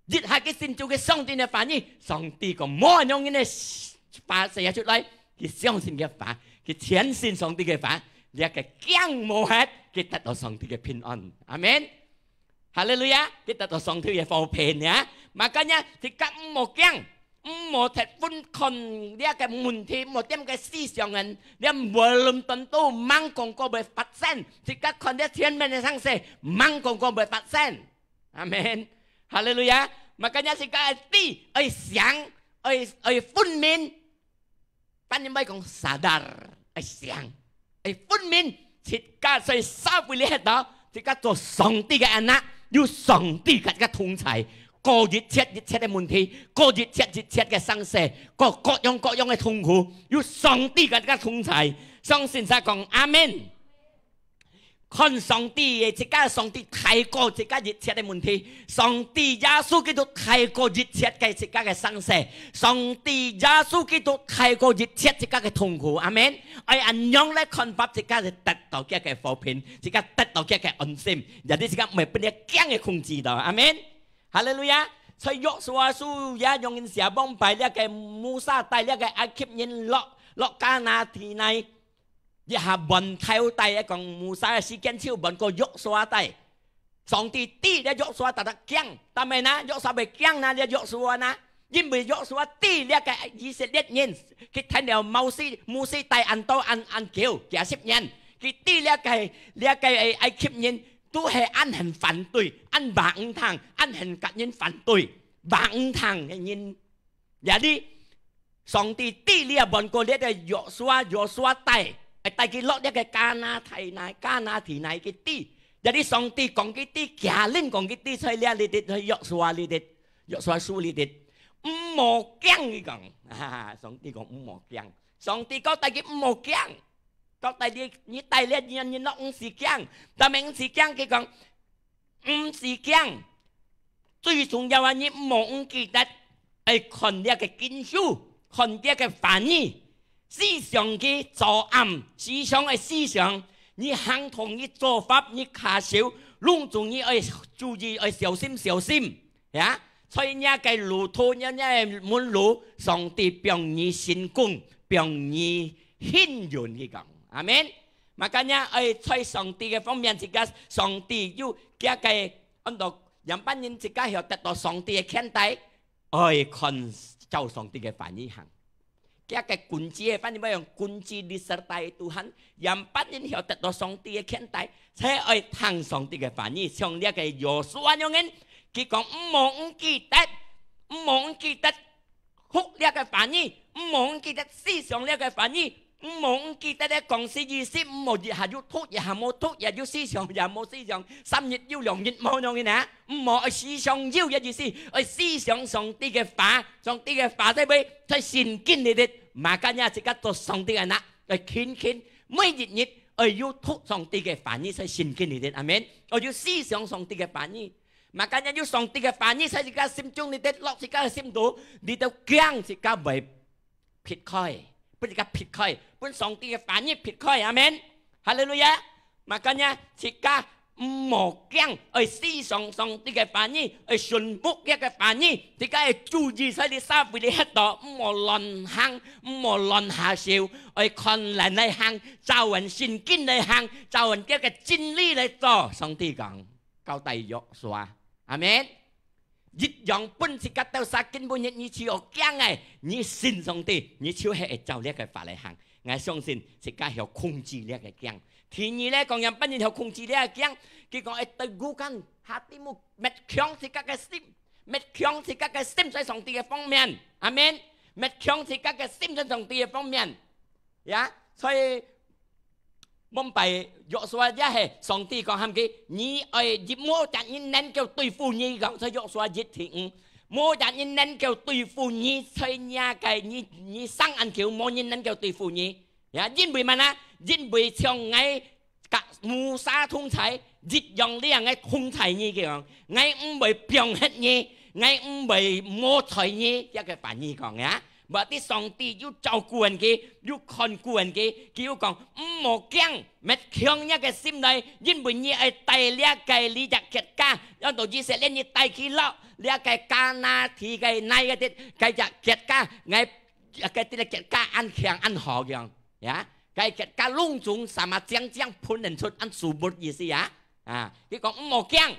一下佢信主，佢相信个話語，上帝講無樣人个話寫出來，佢相信个話，佢全信上帝个話，這个驚無忒，佢得到上帝个平安。阿門。哈利路亞！佢得到上帝个和平呀。Makanya自家毋好驚，毋好忒分看這个問題，毋好點个思想人，連無論等到吂講過會發生，自家看這前面个生事，吂講過會發生。阿門。哈利路亞！Makanya自家愛知，愛想，愛，愛分明。 Pan人會講sadar，愛想，愛分明，自家在社會裡歇到，自家做上帝个anak，有上帝佮自家同在，過一切一切个問題，過一切一切个生事，過各樣各樣个痛苦，有上帝佮自家同在。相信儕講阿門。 看上帝个，自家上帝大過自家一切个問題，上帝耶穌基督大過一切个自家个生事，上帝耶穌基督大過一切自家个痛苦。阿門。愛恁樣來看法，自家就得到佢个和平，自家得到佢个安心，也就自家毋會分這驚个控制到。阿門。哈利路亞。在約書亞書也用人寫往擺這个Musa帶這个埃及人落，落迦南地內。 一下換頭帶，講Musa个時間就換過約書亞帶。上帝知這約書亞特特驚，但係呢，約書亞會驚呢，這約書亞呢？因為約書亞知這个以色列人，佢聽了摩西，摩西帶恁多恁，恁久，幾十年，佢知這个，這个埃及人都係恁很反對，恁話毋聽，恁很佮人反對，話毋聽个人。 Jadi，上帝知這換過這个約書亞，約書亞帶，會帶佢落這个迦南地內，迦南地內佢知。Jadi上帝講佢知，既然講佢知，在這裡底，在約書亞裡底，約書亞書裡底，毋好驚，佢講。啊，上帝講毋好驚。上帝交代佢毋好驚。交代你，你帶這人，你落毋使驚。但係毋使驚，佢講， 毋使驚，最重要啊，你毋好毋記得，愛看這个經書，看這个話語，思想佢，早暗時常愛思想，你行動，你做法，你下手，攏總你愛注意，愛小心，小心，呀！在若个路途，若，若个門路，上帝幫你成功，幫你幸運，佢講。阿門。 Makanya，愛在上帝个方面，自家上帝有佢个，安到，樣般人自家曉得到上帝个牽帶，愛看照上帝个話語行。佢个根基个，反正愛用根基disertai Tuhan，樣般人曉得到上帝个牽帶，才愛聽上帝个話語。像這个約書亞恁樣人，佢講毋好毋記得，毋好毋記得 讀這个話語，毋好毋記得思想這个話語，毋好毋記得咧講是意思，毋好一下又讀，一下無讀，一下又思想，一下無思想，三日又兩日無樣个呢。毋好愛時常有个意思，愛思想上帝个話，上帝个話在位，在聖經裡底，makanya自家做上帝个anak，愛勤勤，每一日愛有讀上帝个話語在聖經裡底，阿門。愛有思想上帝个話語。 Makanya有上帝个話語在自家心中裡底，落自家个心肚，你兜驚自家會撇開，分自家撇開，分上帝个話語撇開，阿門。哈利路亞！Makanya自家毋好驚，愛思想上帝个話語，愛順服佢个話語，自家愛注意在你社會裡歇到，毋好亂行，毋好亂下手，愛看人來行，照按聖經來行，照按佢个真理來做。上帝講，交代約書亞，阿門。一樣分自家鬥相驚，分你，你就愛驚个，你信上帝，你就係會照這个法來行。𠊎相信自家曉控制這个驚。第二咧，講樣般你曉控制這个驚，佢講愛teguhkan hatimu，搣強自家个心，搣強自家个心在上帝个方面。阿門。搣強自家个心在上帝个方面。呀，所以，往擺約書亞也係上帝講喊佢，你愛，無隻人能夠對付你，講在約書亞一第五，無隻人能夠對付你，在你个，你，你生恁久，無人能夠對付你。呀，因為麼个呢？因為像𠊎佮Musa同在，一樣領𠊎同在你，佢講，𠊎毋會放忒你，𠊎毋會無睬你，這个話語講呀。Berarti上帝有照顧佢，有看顧佢，佢有講，毋好驚，搣強若个心來，因為你愛帶這个你隻國家，讓到以色列你帶佢落，這个迦南地个哪个地，該隻國家，𠊎，該隻國家恁強恁好樣，呀，該國家攏總sama將將分人出恁subur意思呀，啊，佢講毋好驚。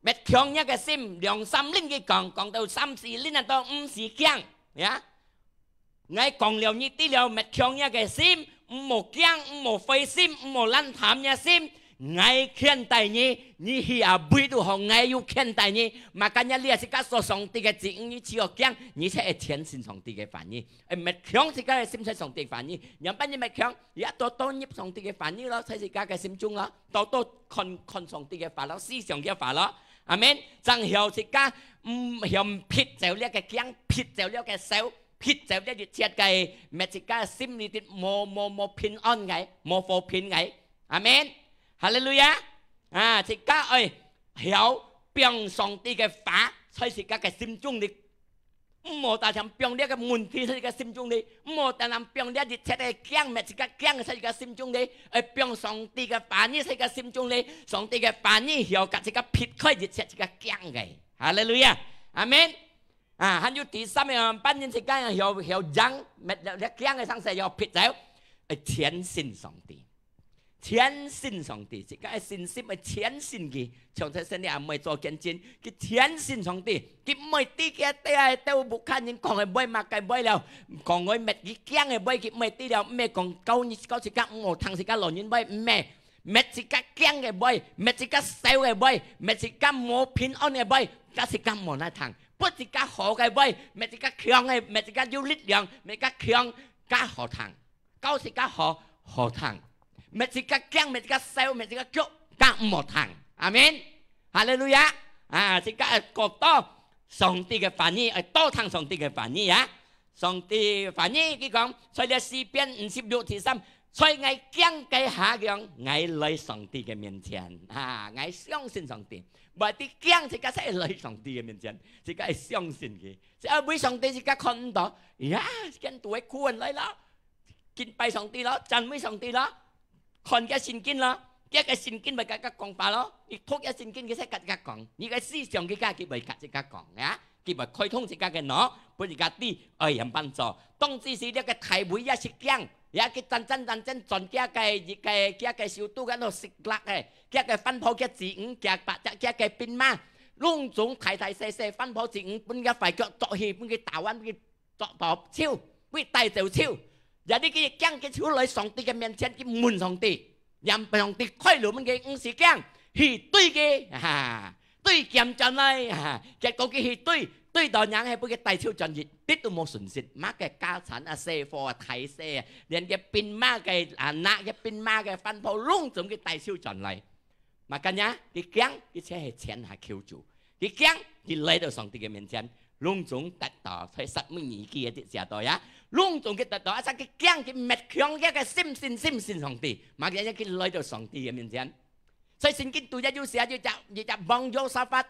搣強若个心，兩三輪佢講，講到三四輪啊，都毋使驚，呀。𠊎講了你知了，搣強若个心，毋好驚，毋好灰心，毋好爛淡若心。𠊎牽帶你，你去啊，位都好，𠊎有牽帶你。Makanya這自家做上帝个子女，你只要驚，你才會全信上帝个話語，會搣強自家个心在上帝話語。仰般你搣強，也多多入上帝个話語咯，在自家个心中咯，多多看，看上帝个話咯，思想个話咯。 阿門。正曉自家，嗯，曉撇走這个驚，撇走這个愁，撇走這一切个，搣自家心裡底無，無，無平安个，無和平个。阿門。哈利路亞。啊，自家愛曉放上帝个話在自家个心中裡。 毋好單單放這个問題在自家心中裡，毋好單單放這一切个驚，搣自家驚在自家心中裡，愛放上帝个話語在自家心中裡，上帝个話語曉佮自家撇開一切自家驚个。哈利路亞，阿門。啊，還有第三个，幫助自家曉，曉贏，搣了這驚个生死曉撇走，愛全信上帝。 全信上帝，自家个信心愛全信佢。像在聖經阿妹做見證，佢全信上帝，佢毋會知佢兜，兜屋下人講个話，麼个話了，講个搣佢驚个話，佢毋會知了，毋係講教你，教自家毋好聽自家老人話，毋係，搣自家驚个話，搣自家愁个話，搣自家無平安个話，教自家無愛聽，分自家好个話，搣自家強个，搣自家有力量，搣自家強，較好聽。 教自家好，好聽。搣自家驚，搣自家愁，搣自家急，較毋好聽。阿門。哈利路亞。啊，自家愛過多上帝个話語，愛多聽上帝个話語啊。上帝話語，佢講，在這詩篇五十六第三，在𠊎驚个下，佢講，𠊎來上帝个面前。啊，𠊎相信上帝。毋係驚，自家才來上帝个面前，自家愛相信佢。只要為上帝自家看毋到，呀，跟到个苦人來了。 敬拜上帝咯，讚美上帝咯，看佢聖經咯，佢个聖經會佮自家講話咯，你讀佢聖經，佢才佮自家講，你个思想佢自家，佢會佮自家講呀，佢會開通自家个腦，分自家知愛仰般做。當時時這个大衛也係驚，也佢戰戰戰戰轉佢个，佢个，佢个首都个落Siklag个，佢个番婆，佢个子女，佢个百隻，佢个兵馬，攏總大大細細番婆子女，分佢壞腳捉去，分佢打完，分佢 捉到手，分佢帶走手。Jadi佢驚，佢就來上帝个面前，佢問上帝，讓上帝開路分佢，毋使驚，去追佢，哈，追佢轉來，哈，結果佢去追，追到人係分佢帶手轉去，一滴都無損失，麼个家產啊、細貨啊、大細啊，連佢兵馬个啊，拿佢兵馬个番婆攏總佢帶手轉來。 Makanya，佢驚，佢就係前下求助。佢驚，佢來到上帝个面前，攏總得到，在撒母耳記个寫到呀，攏總佢得到，asal佢驚，佢搣強佢个信心，信心上帝。Makanya佢來到上帝个面前。所以聖經都也有寫，有隻，有隻王Yosafat，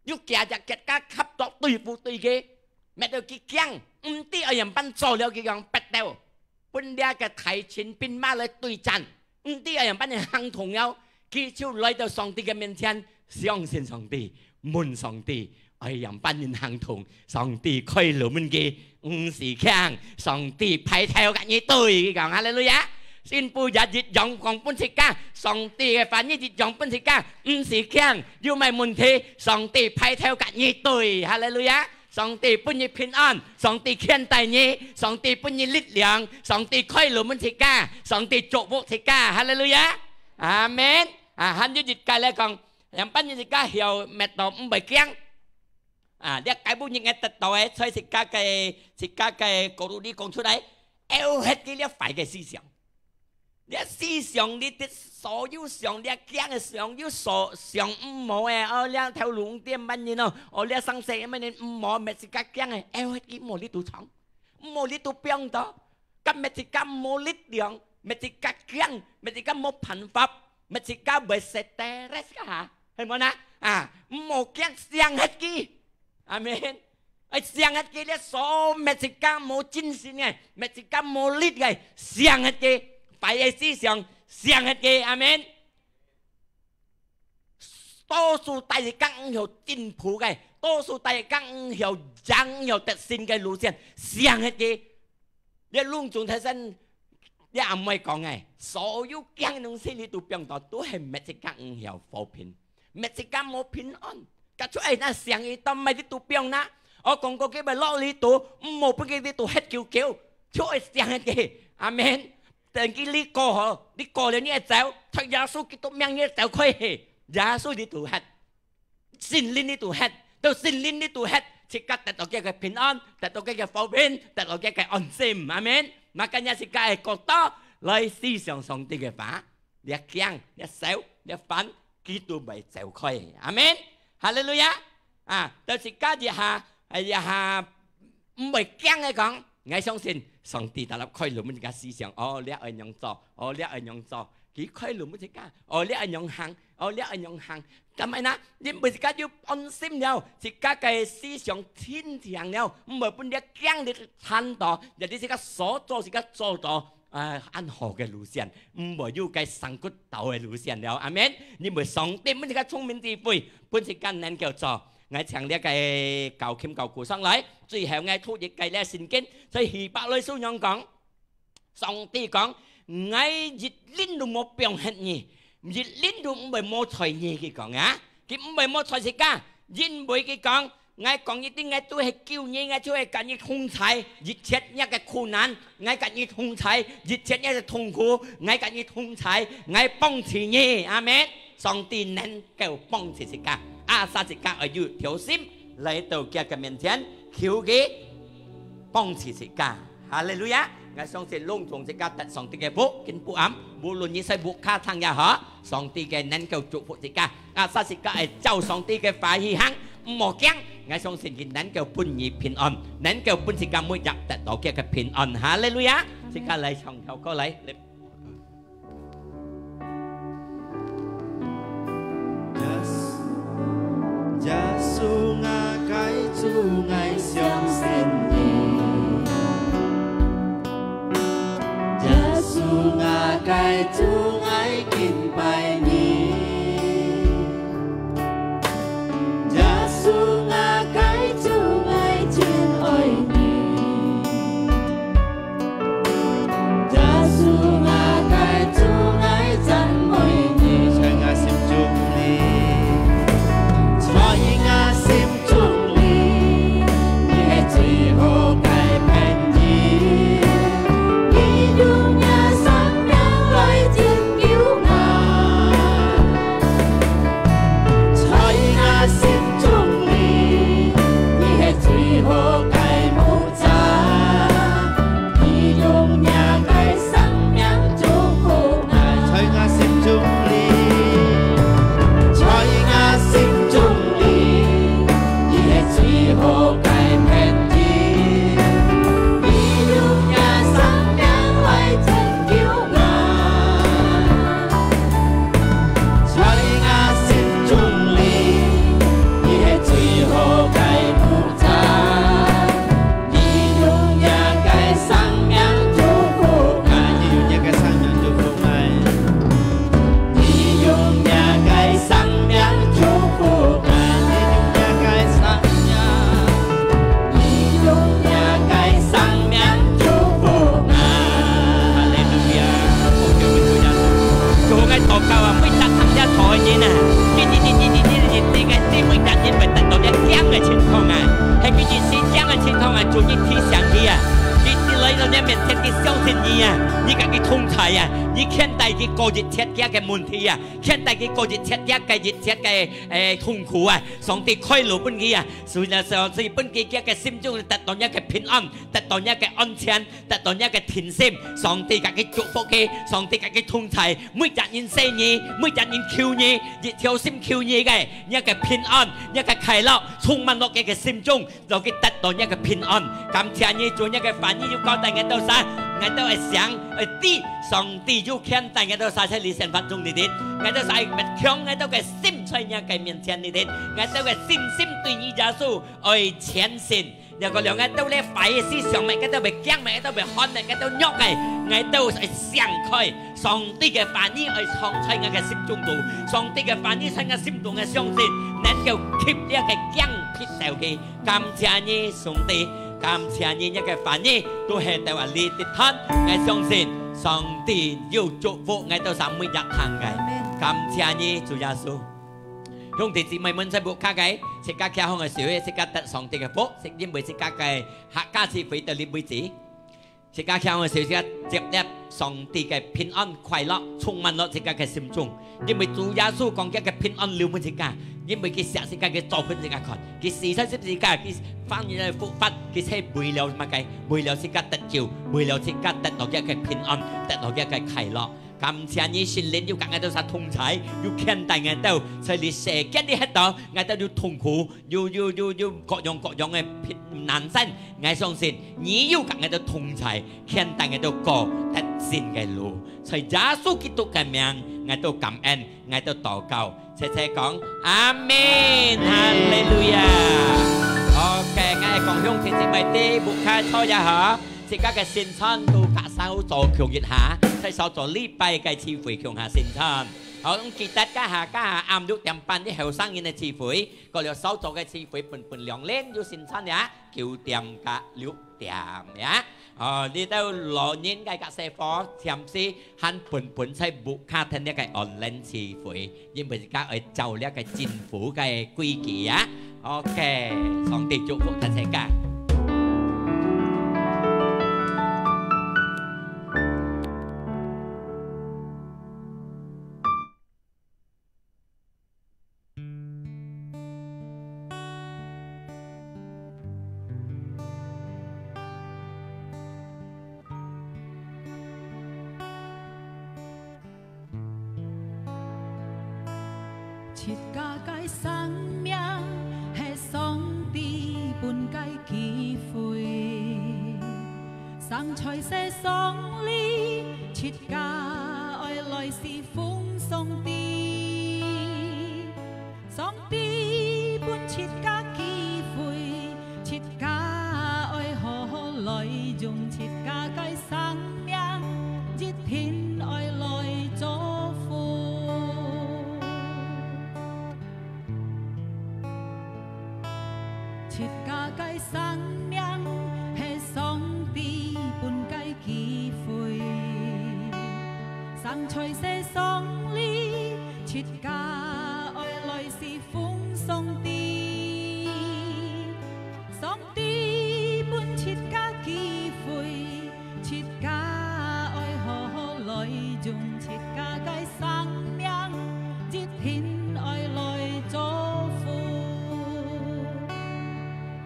有幾隻國家合作對付對佢，搣到佢驚，毋知愛仰般做了，佢講別兜，分這个大軍兵馬來對戰，毋知愛仰般行動了，佢就來到上帝个面前，相信上帝，問上帝，愛仰般人行通，上帝開路分佢，毋使驚，上帝排頭甲你對，佢講哈利路亞。新婦也一樣講分自家，上帝个話語一樣分自家，毋使驚，有麼問題，上帝排頭甲你對，哈利路亞。上帝分你平安，上帝牽帶你，上帝分你力量，上帝開路分自家，上帝祝福自家，哈利路亞，阿門。啊，還有一個來講，仰般人自家曉搣到毋會驚。啊，這个不應該得到个，在自家个，自家个角度裡講出來，拗忒佢這壞个思想。這思想裡的所有想，這驚个想，有所想毋好个，哦，這頭路毋知仰般人哦，哦，這生死仰般人毋好，搣自家驚个，拗忒佢莫裡肚藏，莫裡肚放到，甲搣自家無力量，搣自家驚，搣自家無辦法，搣自家會stress个哈，係無呢？啊，毋好驚，想忒佢。阿門。愛想忒佢這所搣自家無精神个，搣自家無力个，想忒佢，壞个思想，想忒佢，阿門。多數帶自家毋曉進步个，多數帶自家毋曉贏，毋曉得勝个路線，想忒佢。這攏總大聲，這阿妹講个，所有驚个東西你都放到，都係搣自家毋曉和平。 搣自家無平安。甲出愛那想一到，毋係你肚放那。我講過佢會落你肚，毋好分佢你肚忒久久，就愛想忒佢。阿門。等佢你過好，你過了你會走，在耶穌基督名你會走開去。耶穌你肚忒，聖靈你肚忒，到聖靈你肚忒，自家得到佢个平安，得到佢个和平，得到佢个安心。阿門。Makanya自家愛過多來思想上帝个話。 這驚、這愁、這煩，佢都會走開。阿門。哈利路亞！啊，到自家一下，一下毋會驚个講，𠊎相信上帝搭落開路分自家思想，哦，這愛仰做，哦，這愛仰做，佢開路分自家，哦，這愛仰行，哦，這愛仰行。但係呢，因為自家有安心了，自家个思想清淨了，毋會分這驚个纏到，jadi自家所做，自家做到 啊，恁好个路線，毋會有該生骨頭个路線了。阿門。因為上帝分自家聰明智慧，分自家能夠做。𠊎請這个教琴教鼓上來，最後𠊎讀一个這聖經，在希伯來書仰講，上帝講，𠊎一輪都無放忒你，一輪都毋會無睬你，佢講啊，佢毋會無睬自家，因為佢講， 𠊎講一定，𠊎都係救你，𠊎就係甲你同在，一切你个苦難，𠊎甲你同在，一切你个痛苦，𠊎甲你同在，𠊎幫持你。阿門。上帝能夠幫持自家，asal自家愛有條心來到佢个面前，求佢幫持自家。哈利路亞！𠊎相信攏總自家得上帝个福，今晡暗，無論你在屋下聽也好，上帝个能夠祝福自家。 Asal自家愛照上帝个話去行，毋好驚。𠊎相信佢能夠分你平安，能夠分自家每日得到佢个平安。哈利路亞！自家來唱條歌來。啊，你牽帶佢過一切佢个問題啊，牽帶佢過一切佢个一切个，誒，痛苦啊，上帝開路分佢啊，所以呢，上帝分佢佢个心中得到若个平安，得到若个安全，得到若个定心。上帝甲佢祝福佢，上帝甲佢同在，每隻人細義，每隻人求你，一條心求你个，若个平安，若个快樂，充滿落佢个心中。 就去得到若个平安。感謝你，主，若个話語有交代𠊎兜儕，𠊎兜會想，會知上帝有牽帶𠊎兜儕在你生活中裡頭。𠊎兜儕會強𠊎兜个心在若个面前裡頭。𠊎兜个信心對你耶穌愛前進。若个了𠊎兜咧壞个思想，𠊎兜會驚，𠊎兜會寒，𠊎兜弱个，𠊎兜會想開。上帝个話語愛藏在𠊎个心中肚，上帝个話語在𠊎心中个相信，能夠吸這个驚闢走去。 感謝你，上帝，感謝你，若个話語都係對𠊎兜啊，你的ท่าน。𠊎相信上帝有祝福𠊎兜儕每一儕个。阿門。感謝你，主耶穌。兄弟姊妹們，在屋下个，自家企好个時候，自家得上帝个福，係因為自家个客家聚會到這為止。 自家向个時節接納上帝个平安快樂充滿了自家个心中，因為主耶穌講佢个平安留分自家，因為佢寫自家，佢做分自家看，佢死在十字架，佢翻轉來復活，佢係為了麼个？為了自家得救，為了自家得到佢个平安，得到佢个快樂。感謝你，聖靈有甲𠊎兜儕同在，有牽帶𠊎兜，在這世間裡歇到，𠊎兜有痛苦， 有，有，有，有各樣各樣个難關，𠊎相信你有甲𠊎兜同在，牽帶𠊎兜過得勝个路。在耶穌基督个名，𠊎兜感恩，𠊎兜禱告，齊齊講阿門，哈利路亞。OK，𠊎講兄弟姊妹，在屋下坐一下，自家个聖餐都甲手做共一下，在手做禮拜个聚會共下聖餐。好，記得今下，今下暗六點半，你後生人个聚會。 過了韶早个聚會，分分兩輪有聖餐呀，九點甲六點呀。哦，你兜老人家个細伙，暫時還分分在屋下聽這个online聚會，因為自家愛照這个政府个規矩呀。OK，上帝祝福大家。 自家个生命係上帝分个機會，生在世上裡，自家愛來侍奉上帝。 上帝分自家機會，自家愛好好來用自家个生命，一定愛來祝福。自家个生命係上帝分个機會，生在世上裡，自家愛來侍奉上帝。上帝分自家機會，自家愛好好來用自家个生命，一定愛來祝福。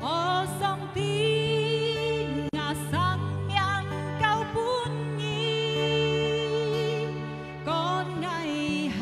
哦，上帝，𠊎生命交分你，管𠊎行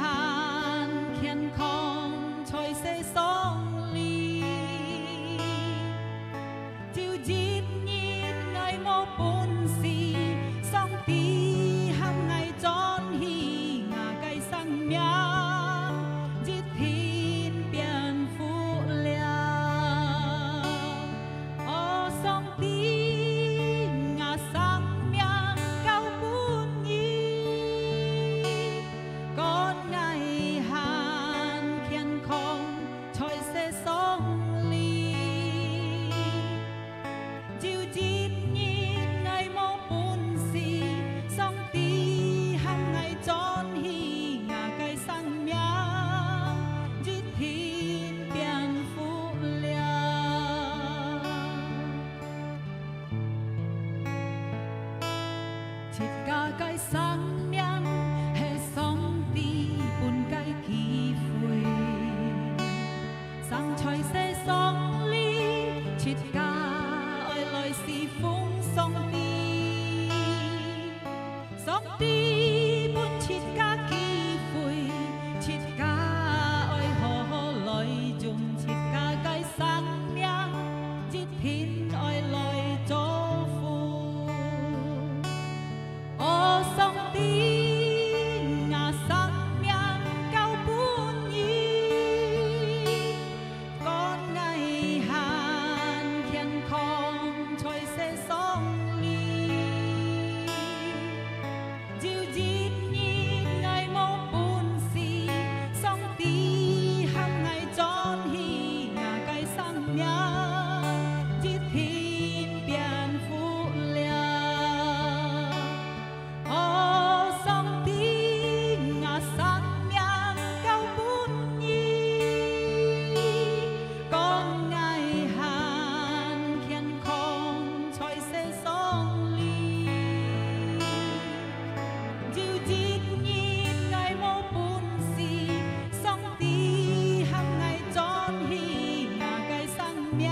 命，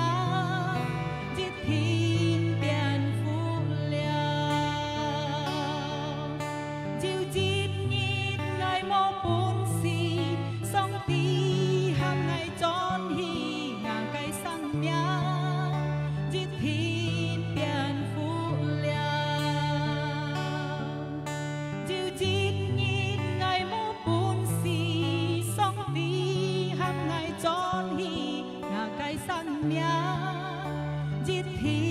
一定變好了。有一日𠊎無本事，上帝喊𠊎轉去𠊎个生命，一定變好了。有一日𠊎無本事，上帝喊𠊎轉去𠊎个生命，一定